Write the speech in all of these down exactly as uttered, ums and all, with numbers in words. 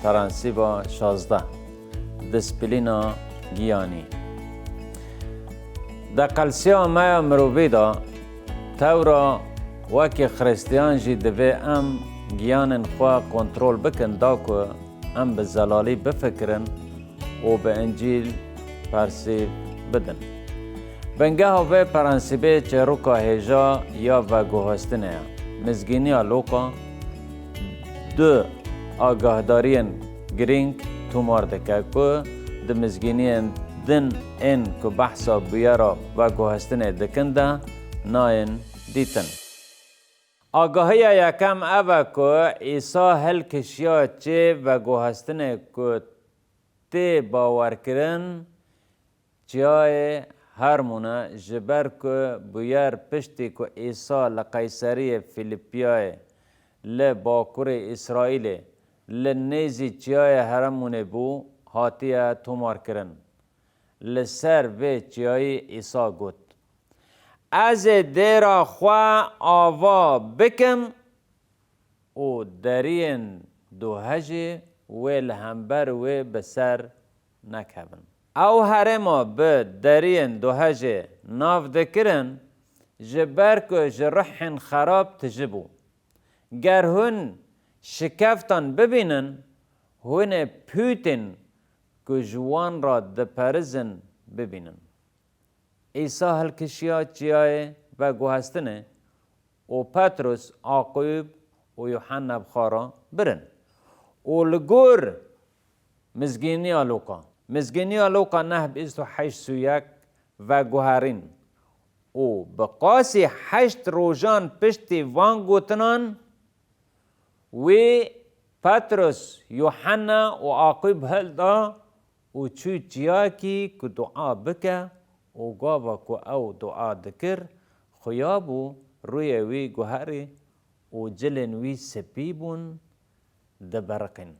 Prensîba şazdeh. Disîplîna giyanî. Di qelsiya me ya mirovî de tewra wekî Xristiyan jî divê em giyanên xwe kontrol bikin, da ku em bi zelalî bifikirin û bi Încîl persîv bidin. Bingeha vê prensîbê çêroka hêja ya veguhestinê ye. Mizgîniya Lûqa du agahdariyên girîng tomar dike ku di mizgîniyên din ên ku behsa bûyera veguhestinê dikin de nayên dîtin. Agahiya yekem ev e ku Îsa hilkişiya çê veguhestinê ku tê bawerkirin Çiyayê Hermûn e, ji ber ku bûyer piştî ku Îsa li Qeyseriyê Fîlîpiyayê li bakurê Îsraîlê li nêzî Çiyayê Hermûnê bû, hatiye tomarkirin. Li ser vê çiyayî Îsa got, Ez ê dêra xwe ava bikim û deriyên duhejê wê li hember wê bi ser nekevin. Ew herêma bi deriyên duhejê nav dikirin, ji ber ku ji ruhên xerab tijî bû. Ger hûn şikeftan bibînin, hûn ê pûtên ku ji wan re diperizin bibînin. Îsa hilkişiya çiyayê veguhestinê û Petrus, Aqûb û Yuhanna bi xwe re birin. Û li gor Mizgîniya Lûqa, Mizgîniya Lûqa neh bîst û heşt sûyek veguherîn û bi qasî heşt rojan piştî van gotinan, Wî Petrus, Yuhanna û Aqûb hilda û çû çiyakî ku dua bike û gava ku ew dua dikir, xuya bû rûyê wî guherî û cilên wî spî bûn, dibiriqîn.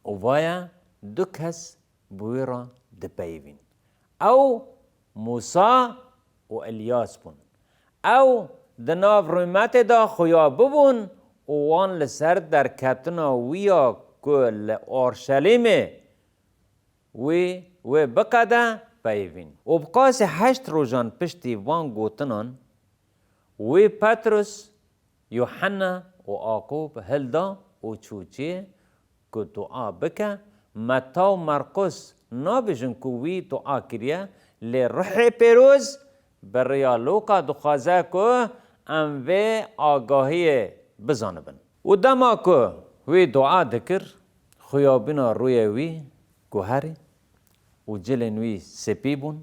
Û vaya du kes bi wî re dipeyivîn. Ew Mûsa û Îlyas bûn. Ew di nav rûmetê de xuya bibûn û wan li ser derketina wî ya ku li Orşelîmê wî wê biqede peyivîn. Û bi qasî heşt rojan piştî van gotinan, wî Petrus, Yuhanna û Aqûb hilda û çû çê ku dua bike. Meta û Merqus nabêjin ku wî dua kiriye, lê Ruhê Pêroz bi riya Lûqa dixwaze ku em vê agahiyê bizanibin. Û dema ku wî dua dikir, xuyabîna rûyê wî guherî û cilên wî spî bûn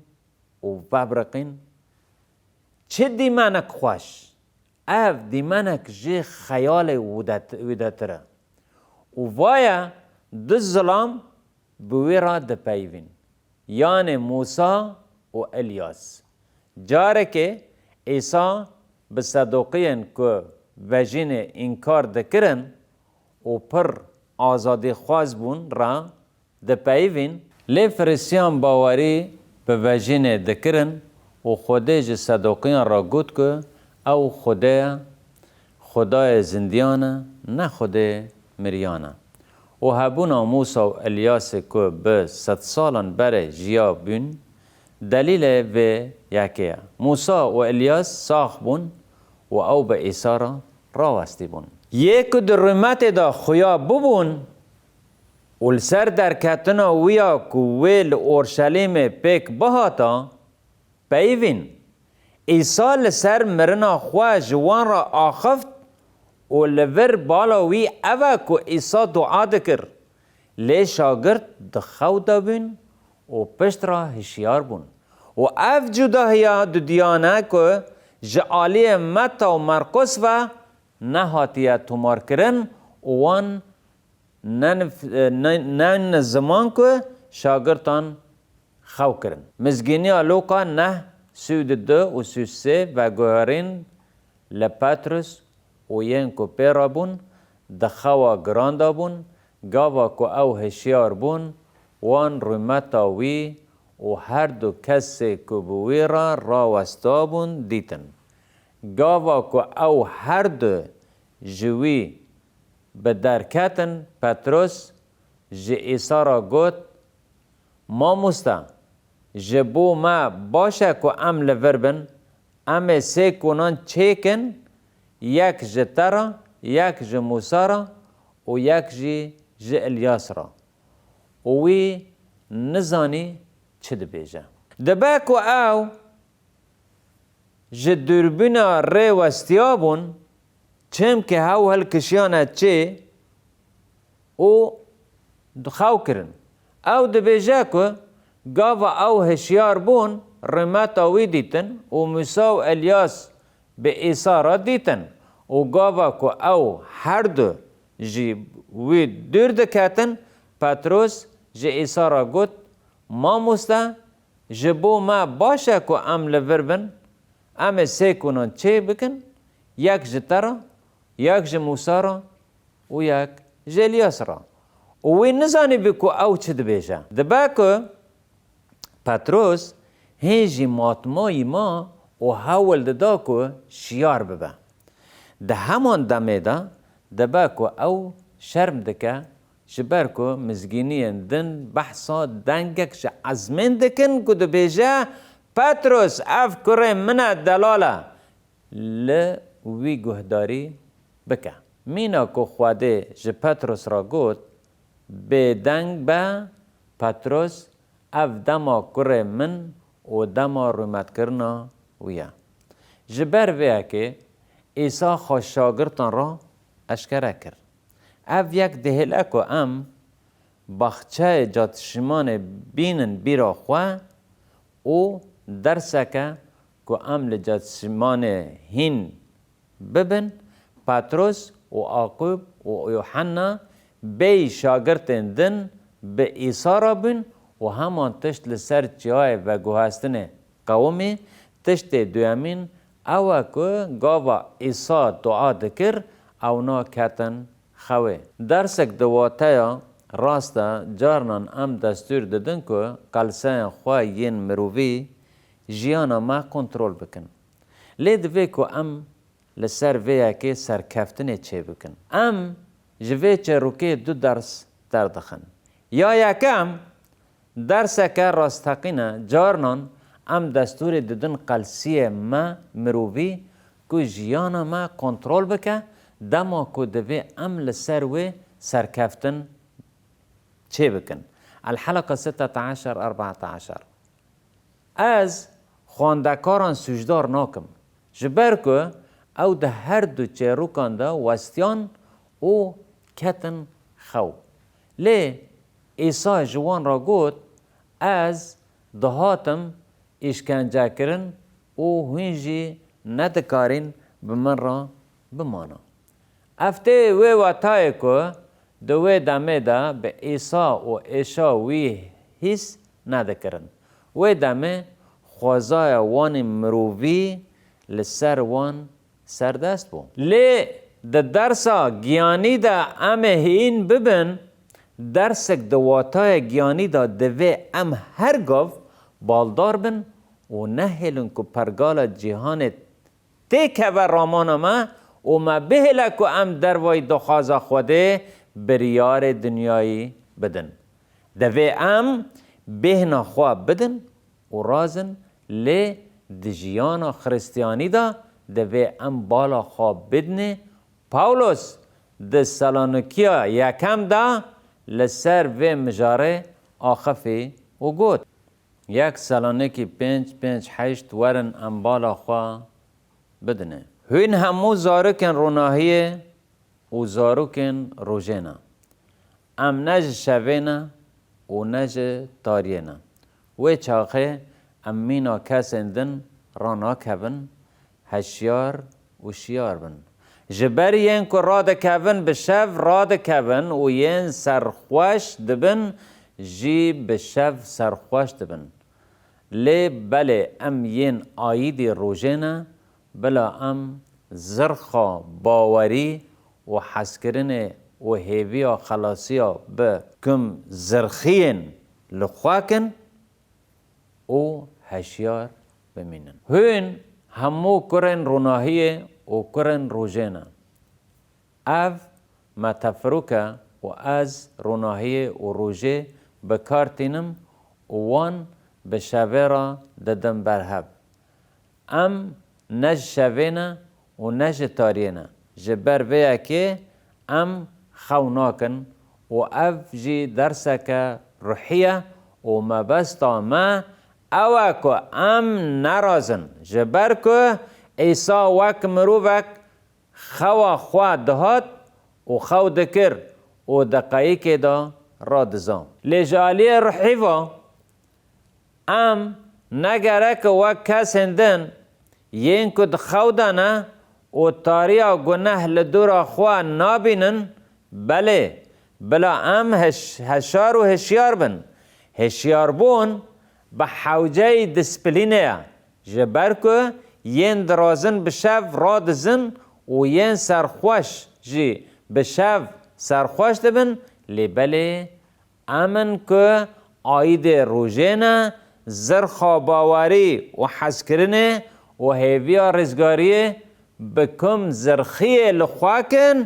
û vebiriqîn. Çi dîmenek xweş! Ev dîmenek jê xeyalê wide-, widetir e. Û vaye du zilam bi wî re dipeyivîn, yanê Mûsa û Îlyas. Carekê Îsa bi Sedoqiyên ku vejînê înkar dikirin û pir azadîxwaz bûn re dipeyivîn, lê Firistiyan bawerî bi vejînê dikirin û Xwedê ji Sedoqiyan re got ku ew Xwedê ye, Xwedayê zindiyan e, ne Xwedê miriyan e. Û hebûna Mûsa û Îlyasê ku bi sedsalan berê jiya bûn, delîlê vê yekê ye. Mûsa û Îlyas sax bûn û ew bi Îsa re rawestî bûn. Yê ku di rûmetê de xuya bibûn, û li ser derketina wî ya ku wê li Orşelîmê pêk bihata, peyivîn. Îsa li ser mirina xwe ji wan re axift û li vir bala wî ev e ku Îsa dua dikir. Lê şagirt di xew de bûn û pişt re hişyar bûn. Û ev cudahiya dudiyane ku ji aliyê Meta û Merqus ve nehatiye tomarkirin û wan ne nif-, ne, ne ziman ku şagirtan xew kirin. Mizgîniya Lûqa neh, sî û du û sî û sê veguherîn li Petrus û yên ku pê re bûn, di xewa giran de bûn, gava ku ew hişyar bûn, wan rûmeta wî û her du kesê ku bi wî re rawestabûn dîtin. Gava ku ew her du ji wî bi derketin, Petros ji Îsa re got, Mamoste, ji bo me baş e ku em li vir bin, em ê sê konan çêkin, yek ji te re, yek ji Mûsa re û yek jî ji Îlyas re. Û wî nizanî çi dibêje. Dibe ku ew ji dûrbîna rê westiya bûn, çimkî hew hilkişiyane çê û xew kirin. Ew dibêje ku gava ew hişyar bûn, rûmeta wî dîtin û Mûsa û Îlyas bi Îsa re dîtin û gava ku ew her du ji wî dûr diketin, Petros ji Îsa re got, Mamoste, ji bo me baş e ku em li vir bin, em ê sê konan çê bikin, yek ji te re, yek ji Mûsa re û yek ji Îlyas re. Û wî nizanîbû ku ew çi dibêje. Dibe ku Petros hê jî matmayî ma û hewl dida ku şiyar bibe. Di heman demê de dibe ku ew şerm dike, ji ber ku mizgîniyên din behsa dengek ji ezmên dikin ku dibêje, Petros, ev kurê min e, delal e. Li wî guhdarî bike. Mîna ku Xwedê ji Petros re got, Bêdeng be, Petros, ev dema kurê min û dema rûmetkirina wî ye. Ji ber vê yekê Îsa xwe şagirtan re eşkere kir. Ev yek dihêle ku em baxçeyê Getsemanê bînin bîra xwe û derseke ku em li Getsemanê hîn bibin, Petros û Aqûb û Yuhanna bêyî şagirtên din bi Îsa re bûn û heman tişt li ser çiyayê veguhestinê qewimî. Tiştê duyemîn ew e ku gava Îsa dua dikir, ewna ketin xewê. Dersek di wateya rast de carinan em destûr didin ku qelseyên xwe yên mirovî jiyana me kontrol bikin. Lê divê ku em li ser vê yekê serkeftinê çêbikin. Em ji vê çêrokê du ders derdixin. Ya yekem, derseke rasteqîn e, carinan em destûrê didin qelsiyê me mirovî ku jiyana me kontrol bike, dema ku divê em li ser wê serkeftin çêbikin. El-Helaka sitteteşer, erbateşer. Ez xwendekaran sûcdar nakim, ji ber ku ew di her du çêrokan de westiyan û ketin xew. Lê Îsa ji wan re got, Ez dihatim îşkencekirin û hûn jî nedikarîn bi min re bimana. Ev tê wê wetayê ku di wê demê de bi Îsa û êşa wî hîs nedikirin. Wê demê xwezaya wanî mirovî li ser wan serdest bû. Lê di dersa giyanî de em ê hîn bibin, dersek di watayê giyanî de divê em her gav baldar bin û nehêlin ku pergala cîhanê têkeve ramana me û me bihêle ku em dervayî daxwaza Xwedê, biryarê dinyayî bidin. Divê em bêhna xwe bidin û razin, lê di jiyana Xiristiyanî de divê em bala xwe bidinê. Pawlos di Salonikiya yekem de li ser vê mijarê axifî û got, Yek Salonikî pênc, pênc heşt, werin em bala xwe bidinê. Hûn hemû zarokên ronahiyê û zarokên rojê ne. Em ne ji şevê ne û ne ji tariyê ne. Wê çaxê em mîna kesên din ranakevin, heşyar û şiyar bin. Ji ber yên ku radikevin bi şev radikevin û yên serxweş dibin jî bi şev serxweş dibin. Lê belê em yên aîdî rojê ne, bila em zirxa bawerî û hezkirinê û hêviya xelasiya bi kum zirxiyên li xwe kin û heşyar bimînin. Hûn hemû kurên ronahiyê û kurên rojê ne. Ev metefirûk e û ez ronahiyê û rojê bi kar tînim û wan bi şevê re didim ber hev. Em ne ji şevê ne û ne ji tariyê ne. Ji ber vê yekê em xew nakin û ev jî derseke ruhî ye û mebesta me ew e ku em nerazin. Ji ber ku Îsa wek mirovek xewa xwe dihat û xew dikir û deqeyikê de radiza. Lê ji aliyê ruhî ve, em ne gerek wek kesên din yên ku di xew de ne û tariya guneh li dora xwe nabînin, belê, bila em heş-, heşar û hişyar bin. Hişyarbûn bi hewceyî disiplînê ye, ji ber ku yên dirazin bi şev radizin û yên serxweş jî bi şev serxweş dibin, lê belê em in ku aîdê rojê ne, zirxa bawerî û hezkirinê û hêviya rizgariyê bi kum zirxiyê li xwe kin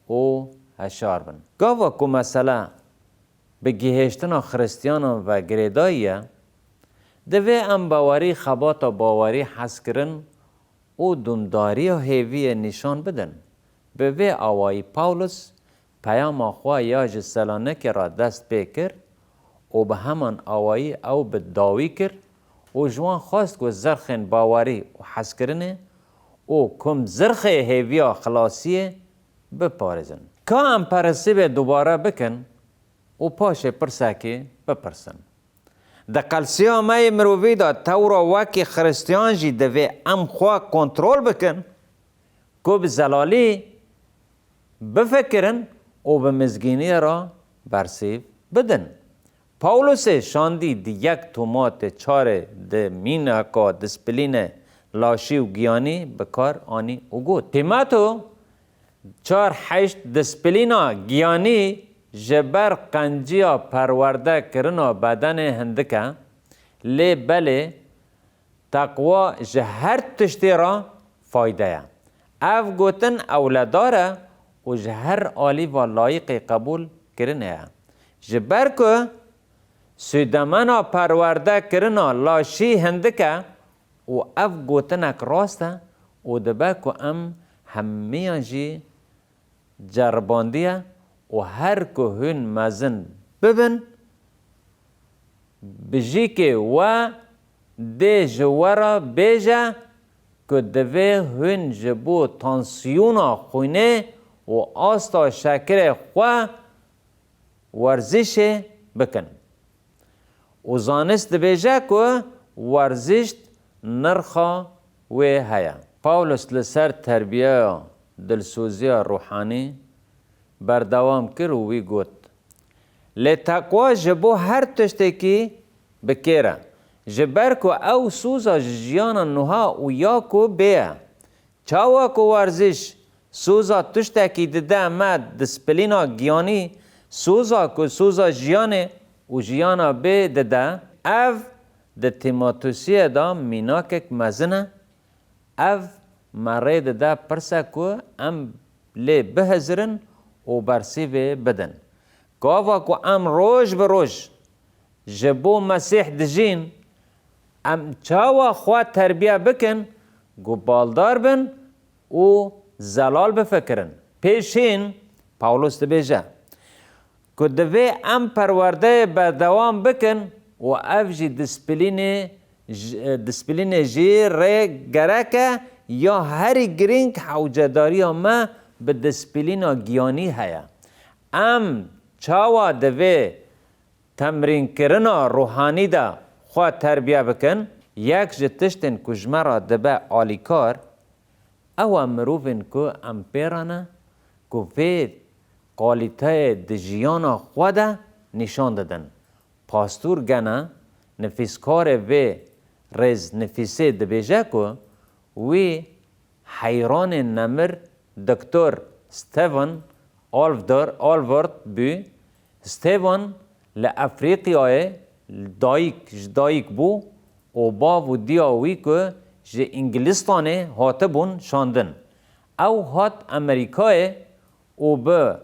û heşar bin. Gava ku mesele bi gihêştina Xiristiyanan ve girêdayî ye, divê em bawerî, xebata bawerî, hezkirin û dûmdariya hêviyê nîşan bidin. Bi vê awayî Pawlus peyama xwe ya ji Selanikê re dest pê kir û bi heman awayî ew bi dawî kir û ji wan xwest ku zirxên bawerî û hezkirinê û kum zirxê hêviya xilasiyê biparêzin. Ka em perestî vê dubare bikin û paşê pirsekê bipirsin. Di qelsiya me yê mirovî de tewra wekî Xiristiyan jî divê em xwe kontrol bikin ku bi zelalî bifikirin û bi mizgîniyê re bersîv bidin. Pawlosê şandî di yek Toma tê çarê di mînaka disiplînê laşî û giyanî bi kar anî û got, Tîmoto çar heşt, disiplîna giyanî ji ber qenciya perwerde kirina bedenê hindik e, lê belê teqwa ji her tiştê re fayde ye. Ev gotin ewledar e û ji her alî ve layîqê qebûl kirinê ye. Ji ber ku sûdemena perwerde kirina laşî hindik e û ev gotinek rast e û dibe ku em hemiyan jî ceribandiye û her ku hûn mezin bibin, bijîkê we dê ji we re bêje ku divê hûn ji bo tansiyona xwînê û asta şekirê xwe werzîşê bikin. Û zanist dibêje ku werzîşt nirxa wê heye. Pawlos li ser terbiyeya dilsoziya ruhanî berdewam kir û wî got, Lê teqwa ji bo her tiştekî bi kêr e, ji ber ku ew soza ji jiyana nuha û ya ku bê ye. Çawa ku werzîş soza tiştekî dide me, disipilîna giyanî, soza ku soza jiyanê û jiyana bê dide, ev di Tîmotosiyê de mînakek mezin e. Ev me rê dide pirse ku em lê bihizirin û bersîvê bidin. Gava ku em roj bi roj ji bo Mesîh dijîn, em çawa xwe terbiye bikin ku baldar bin û zelal bifikirin? Pêşîn, Pawlos dibêje ku divê em perwerdeyê berdewam bikin û ev jî disipilînê j-, disipilînê jî rê gerek e ya herî girîng hewcedariya me bi disipilîna giyanî heye. Em çawa divê temrînkirina ruhanî de xwe terbiye bikin, yek ji tiştên ku ji me re dibe alîkar, ew e mirovên ku em pê re ne, ku vê kalîteyê di jiyana xwe de nîşan didin. Pastor Gena, nivîskarê vê rêznivîsê dibêje ku wî heyranê nemir Doktor Stephen Alvdor-, Alvord bû. Stephen li Efrîqyayê dayik, ji dayik bû û bav û diya wî ku ji Îngilistanê hatibûn şandin. Ew hat Amerîkayê û bi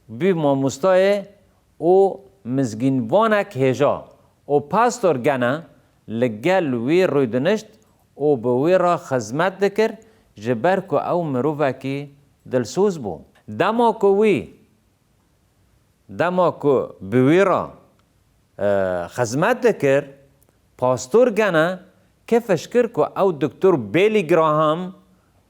Bû mamostayê û mizgînvanek hêja û pastor gene li gel wî rûdinişt û bi wî re xizmet dikir, ji ber ku ew mirovekî dilsoz bû. Dema ku wî, dema ku bi wî re, e, xizmet dikir, pastor gene kêfş kir ku ew doktor Billy Graham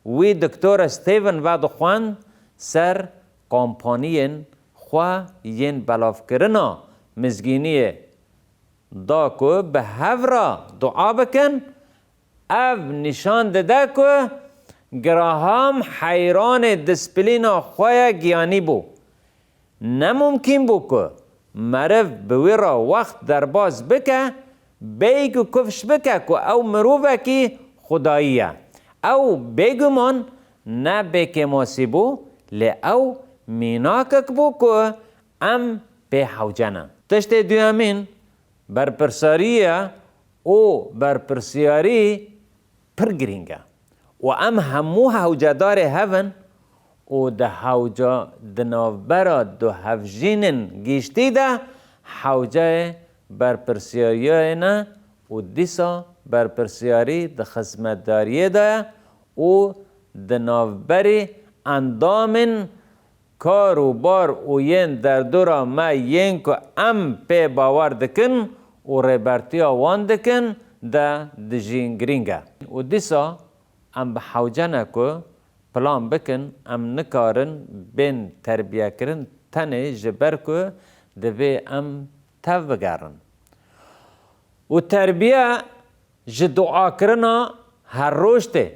wî doktora Stephen vedixwend ser kampaniyên xwe yên belavkirina mizgîniyê da ku bi hev re dua bikin. Ev nîşan dide ku Graham heyranê disîplîna xwe ya giyanî bû. Ne mumkîn bû ku meriv bi wî re wext derbas bike, bêyî ku kifş bike ku ew mirovekî xwedayî ye. Ew bêguman ne bêkêmasî bû, lê ew mînakek bû ku em pê hewce ne. Tiştê duyemîn, berpirsiyarî ye û berpirsiyarî pir girîng e û em hemû hewcedarê hev in û di hewca, di navbera du hevjînên giştî de hewceyê berpirsiyariyê ne û dîsa berpirsiyarî di xizmetdariyê de ye û di navberî endamên kar û bar û yên derdora me yên ku em pê bawer dikin û rêbertiya wan dikin de dijîn girîng e. Û dîsa em bi hewce ne ku plan bikin, em nikarin bên terbiyekirin tenê ji ber ku divê em tev bigerin. Û terbiye ji duakirina her roj tê.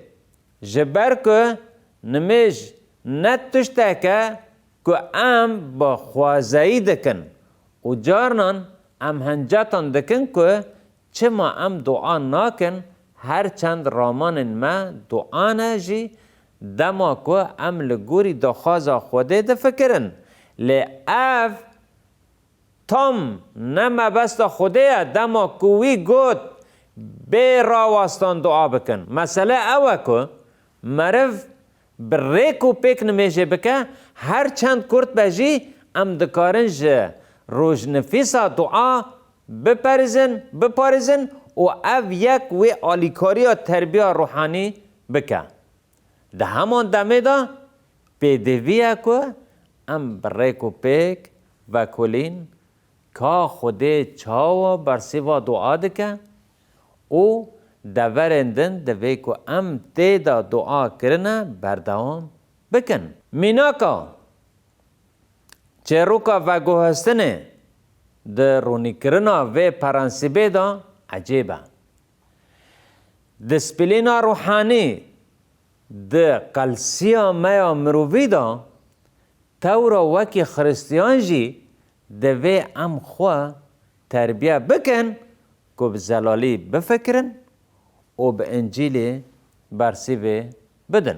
Ji ber ku nimêj ne tiştek e ku em bi xwazeyî dikin û carinan em hencetan dikin ku çima em dua nakin, her çend ramanên me dua ne jî, dema ku em li gorî daxwaza Xwedê difikirin. Lê ev tam ne mebesta Xwedê ye, dema ku wî got, bê rawastan dua bikin. Mesele ew e ku meriv bi rêk û pêk nimêjê bike, her çend kurt be jî, em dikarin ji rojnivîsa dua biperîzin, biparêzin û ev yek wê alîkariya terbiya ruhanî bike. Di heman demê de pêdivî ye ku em bi rêk û pêk vekolîn ka Xwedê çawa bersîva dua dike û deverên din divê ku em tê de dua kirine berdewam bikin. Mînaka çêroka veguhestinê di rûnîkirina vê prensîbê de ecêb e. Disîplîna ruhanî di qelsiya me ya mirovî de, tewra wekî Xiristiyan jî divê em xwe terbiye bikin ku bi zelalî bifikirin û bi Încîlê bersîvê bidin.